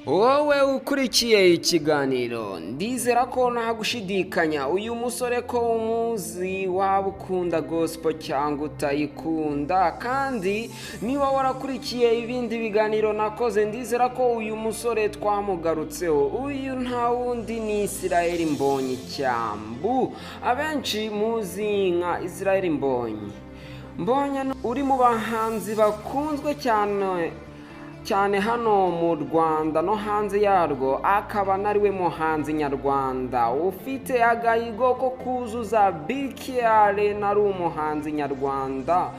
Wowe ukurikiye ikiganiro, ndizera ko nta gushidikanya uyu musore ko umuzi, waba ukunda gospel cyangwa utayikunda. Kandi niba warakurikiye ibindi biganiro nakoze, ndizera ko uyu musore twamugarutseho. Uyu nta wundi ni Israel Mbonyi Cyambu, abenshi muzi nka Israel Mbonyi. Mbonyi uri mu bahanzi bakunzwe cyane cyane hano mu Rwanda no hanze yarwo, akaba nariwe muhanzi nyarwanda ufite agahigo ko kuzuza BK Arena ari umuhanzi nyarwanda.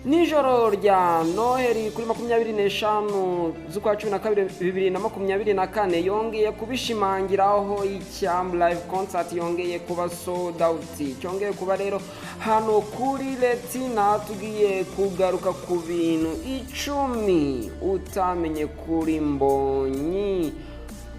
Nijoro rya Noheli kuri 25 z'ukwa 12 2024 yongeye kubishimangira, aho Icyambu Live Concert yongeye kuba sold out. Cyongeye kuba rero hano kuri Retina. Tugiye kugaruka ku bintu 10 utamenye kuri Mbonyi,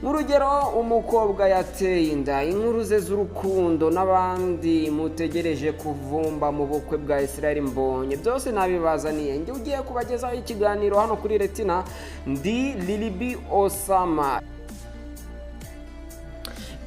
nk'urugero umukobwa yateye inda, inkuru ze z'urukundo n'abandi mutegereje kuvumba mu bukwe bwa Israel Mbonyi. Byose nabibazaniye. Njye ugiye kubagezaho ikiganiro hano kuri Retina ndi Lilibi Osama.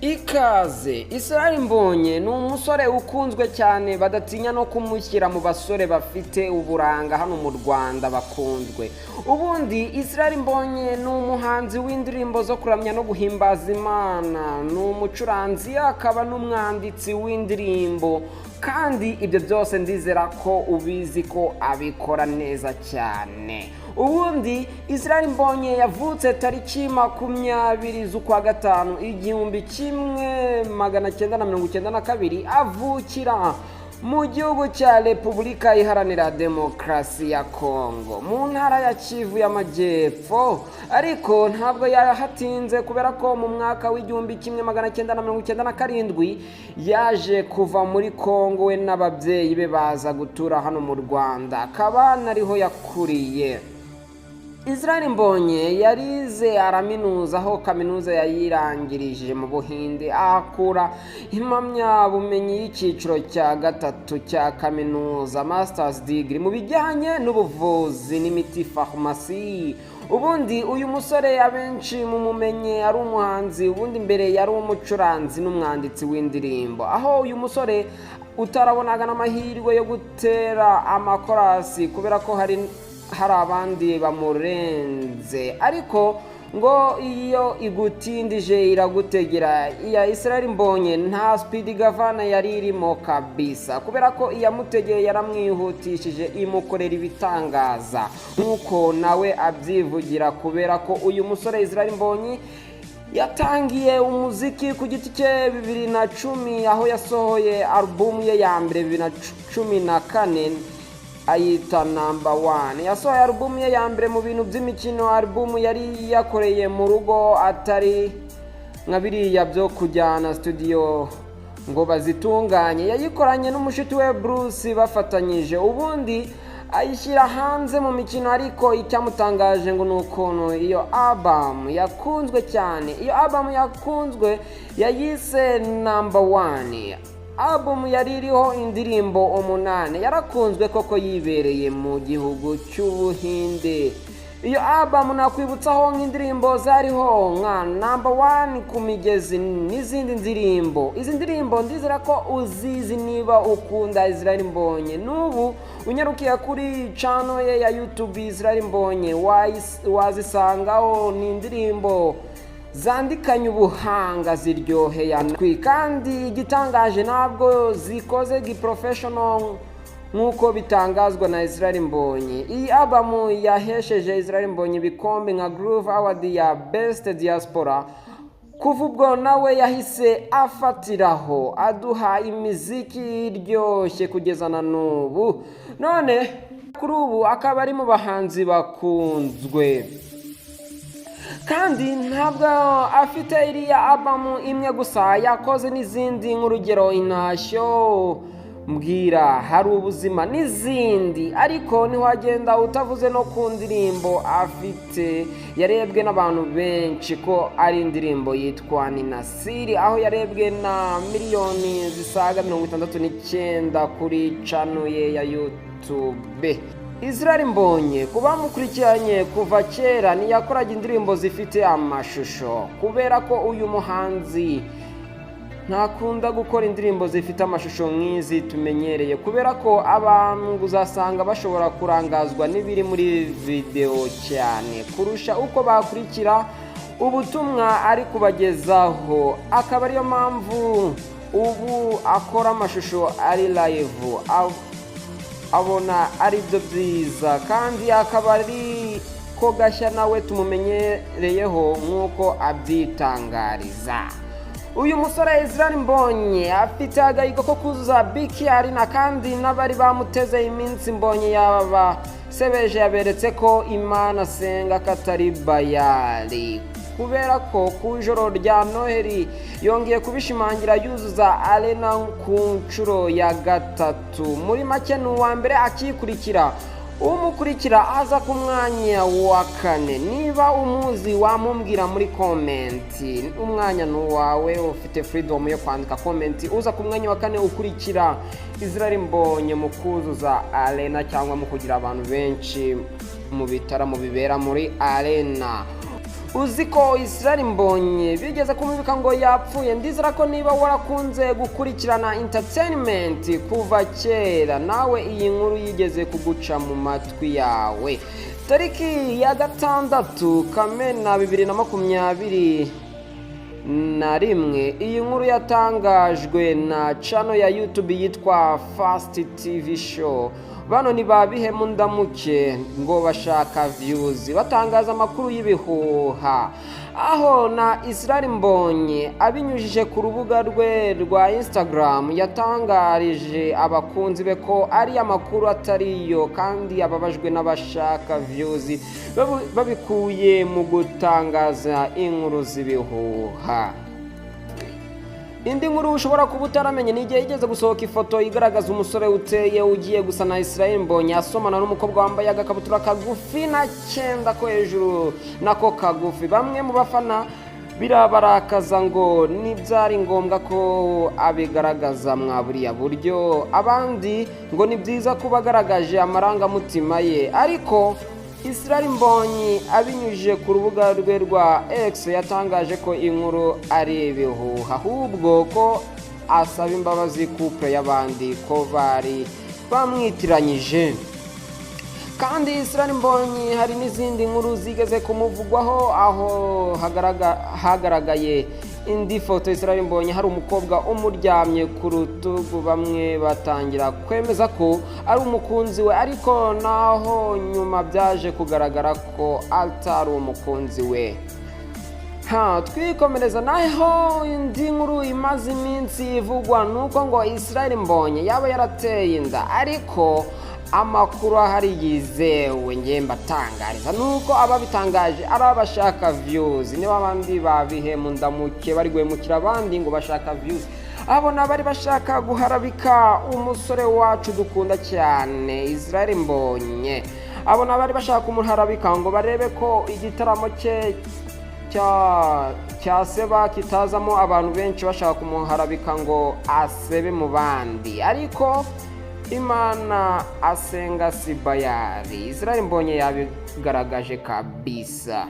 Ikaze. Israel Mbonyi ni umusore ukunzwe cyane, badatinya no kumushyira mu basore bafite uburanga hano mu Rwanda bakunzwe. Ubundi Israel Mbonyi ni umuhanzi w'indirimbo zo kuramya no guhimbaza Imana, ni umucuranzi, akaba n'umwanditsi w'indirimbo, kandi ibyo byose ndizera ko ubizi ko abikora neza cyane. Ubundi Israel Mbonyi yavutse tariki 20 z'ukwa gatanu 1992, avukira mu gihugu cya Repubulika Iharanira Demokarasi ya Kongo mu ntara ya Kivu y'Amajyepfo. Ariko ntabwo yahatinze, kubera ko mu mwaka w'1997 yaje kuva muri Kongo, we n'ababyeyi be baza gutura hano mu Rwanda, akaba nariho yakuriye. Israel Mbonyi yarize araminuza, aho kaminuza yayirangirije mu Buhinde, ahakura impamyabumenyi y'icyiciro cya gatatu cya kaminuza, masters degree, mu bijyanye n'ubuvuzi n'imiti, farumasi. Ubundi uyu musore abenshi mumumenye ari umuhanzi, ubundi mbere yari umucuranzi n'umwanditsi w'indirimbo, aho uyu musore utarabonaga n'amahirwe yo gutera amakorasi kubera ko hari abandi bamurenze. Ariko ngo iyo igutindije iragutegera. Iya Israel Mbonyi nta speed governor yari irimo kabisa, kubera ko iyamutegeye yaramwihutishije, imukorera ibitangaza nk'uko nawe abyivugira, kubera ko uyu musore Israel Mbonyi yatangiye umuziki ku giti cye 2010, aho yasohoye alubumu ye ya mbere 2014 ayita Number One. Yasohoye alubumu ye ya mbere mu bintu by'imikino, alubumu yari yakoreye mu rugo, atari nka biriya byo kujyana studio ngo bazitunganye. Yayikoranye n'umushuti we Bruce bafatanyije, ubundi ayishyira hanze mu mikino. Ariko icyamutangaje ngo ni ukuntu iyo album yakunzwe cyane. Iyo album yakunzwe yayise Number One. Album yari iriho indirimbo umunani, yarakunzwe koko yibereye mu gihugu cy'Ubuhinde. Iyo album nakwibutsaho nk'indirimbo zariho nka Number One, Ku Migezi n'izindi ndirimbo. Izi ndirimbo ndizera ko uzizi niba ukunda Israel Mbonyi. N'ubu unyarukiye kuri channel ye ya YouTube Israel Mbonyi wazisangaho. Ni indirimbo zandikanye ubuhanga, ziryoheye amatwi, kandi igitangaje ntabwo zikoze giprofessional nk'uko bitangazwa na Israel Mbonyi. Iyi album yahesheje Israel Mbonyi ibikombe nka Groove Award ya Best Diaspora. Kuva ubwo nawe yahise afatiraho aduha imiziki iryoshye kugeza na n'ubu. None kuri ubu akaba ari mu bahanzi bakunzwe. Kandi ntabwo afite iriya album imwe gusa, yakoze n'izindi, nk'urugero Intashyo, Mbwira, Hari Ubuzima n'izindi. Ariko ntiwagenda utavuze no ku ndirimbo afite yarebwe n'abantu benshi, ko ari indirimbo yitwa Ninasiri, aho yarebwe na miliyoni zisaga 69 kuri channel ye ya YouTube. Israel Mbonyi, ku bamukurikiranye kuva kera, ntiyakoraga indirimbo zifite amashusho, kubera ko uyu muhanzi ntakunda gukora indirimbo zifite amashusho nk'izi tumenyereye, kubera ko abantu uzasanga bashobora kurangazwa n'ibiri muri videwo cyane kurusha uko bakurikira ubutumwa ari kubagezaho, akaba ariyo mpamvu ubu akora amashusho ari live, abona ari byo byiza, kandi akaba ari ko gashya nawe tumumenyereyeho nk'uko abyitangariza. Uyu musore Israel Mbonyi afite agahigo ko kuzuza BK Arena, kandi n'abari bamuteze iminsi, Mbonyi yabasebeje, yaberetse ko Imana asenga katari Bayali, kubera ko ku ijoro rya Noheli yongeye kubishimangira yuzuza arena ku nshuro ya gatatu. Muri make, ni uwa mbere akikurikira, umukurikira aza ku mwanya wa kane. Niba umuzi wamumbwira muri comment, umwanya ni uwawe, ufite freedom yo kwandika comment. Uza ku mwanya wa kane ukurikira Israel Mbonyi mu kuzuza arena cyangwa mu kugira abantu benshi mu bitaramo bibera muri arena. Uzi ko Israel Mbonyi bigeze kumubika ngo yapfuye? Ndizera ko niba warakunze gukurikirana entertainment kuva kera, nawe iyi nkuru yigeze kuguca mu matwi yawe. Tariki ya 6 Kamena 2021, iyi nkuru yatangajwe na channel ya YouTube yitwa Fast TV Show. Bano ni ba bihemu ndamuke ngo bashaka views, batangaza amakuru y'ibihuha, aho na Israel Mbonyi abinyujije ku rubuga rwe rwa Instagram yatangarije abakunzi be ko ari amakuru atariyo, kandi ababajwe n'abashaka views babikuye mu gutangaza inkuru z'ibihuha. Indi nkuru ushobora kuba utaramenye ni igihe yigeze gusohoka ifoto igaragaza umusore uteye ugiye gusa na Israel Mbonyi asomana n'umukobwa wambaye agakabutura kagufi na cyenda ko hejuru nako kagufi. Bamwe mu bafana birabarakaza ngo ntibyari ngombwa ko abigaragaza mwa buriya buryo, abandi ngo ni byiza kuba agaragaje amarangamutima ye. Ariko Israel Mbonyi abinyujije ku rubuga rwe rwa X yatangaje ko inkuru ari ibihuha, ahubwo ko asaba imbabazi couple y'abandi ko bari bamwitiranyije. Kandi Israel Mbonyi hari n'izindi nkuru zigeze kumuvugwaho, aho hagaragaye indi foto Israel Mbonyi hari umukobwa umuryamye ku rutugu, bamwe batangira kwemeza ko ari umukunzi we, ariko naho nyuma byaje kugaragara ko atari umukunzi we. Ha, twikomereza naho indi nkuru imaze iminsi ivugwa ni uko ngo Israel Mbonyi yaba yarateye inda, ariko amakuru ahari yizewe ngiye mbatangariza nuko ababitangaje ari abashaka views. Niba abandi babihemu ndamuke bari guhemukira abandi ngo bashaka views, abo ni abari bashaka guharabika umusore wacu dukunda cyane Israel Mbonyi. Abo ni abari bashaka kumuharabika ngo barebe ko igitaramo cye cya seba kitazamo abantu benshi, bashaka kumuharabika ngo asebe mu bandi, ariko Imana asenga si Bayari. Israel Mbonyi yabigaragaje kabisa.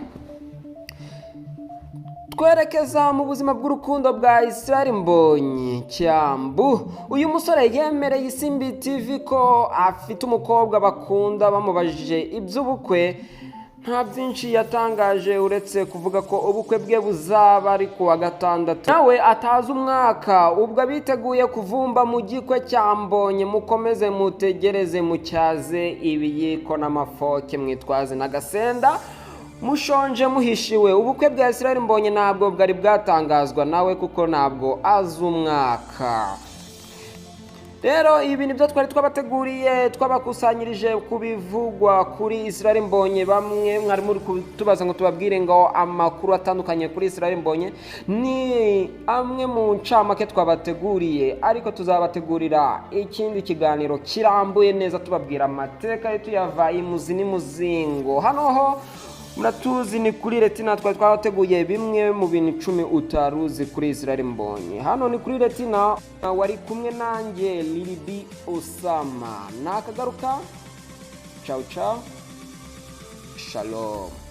Twerekeza mu buzima bw'urukundo bwa Israel Mbonyi Cyambu. Uyu musore yemereye Isimbi TV ko afite umukobwa bakunda. Bamubajije iby'ubukwe, nta byinshi yatangaje uretse kuvuga ko ubukwe bwe buzaba ari ku wa gatandatu, nawe atazi umwaka. Ubwo abiteguye kuvumba mu gikwe cya Mbonyi, mukomeze mutegereze, mucyaze ibiyiko n'amafoke, mwitwaze n'agasenda, mushonje muhishiwe. Ubukwe bwa Israel Mbonyi ntabwo bwari bwatangazwa nawe, kuko ntabwo azi umwaka. Rero ibi nibyo twari twabateguriye, twabakusanyirije ku bivugwa kuri Israel Mbonyi. Bamwe mwari muri kutubaza ngo tubabwire ngo amakuru atandukanye kuri Israel Mbonyi, ni amwe mu ncamake twabateguriye, ariko tuzabategurira ikindi kiganiro kirambuye neza tubabwira amateka ye, tuyava imuzi n'imuzingo. Hano ho muratuzi, ni kuri Retina. Twari twateguye bimwe mu bintu 10 utaruzi kuri Israel Mbonyi. Hano ni kuri Retina, wari kumwe nanjye Lilibi Osama. Nakagaruka, ciao. Ciao ciao, shalom.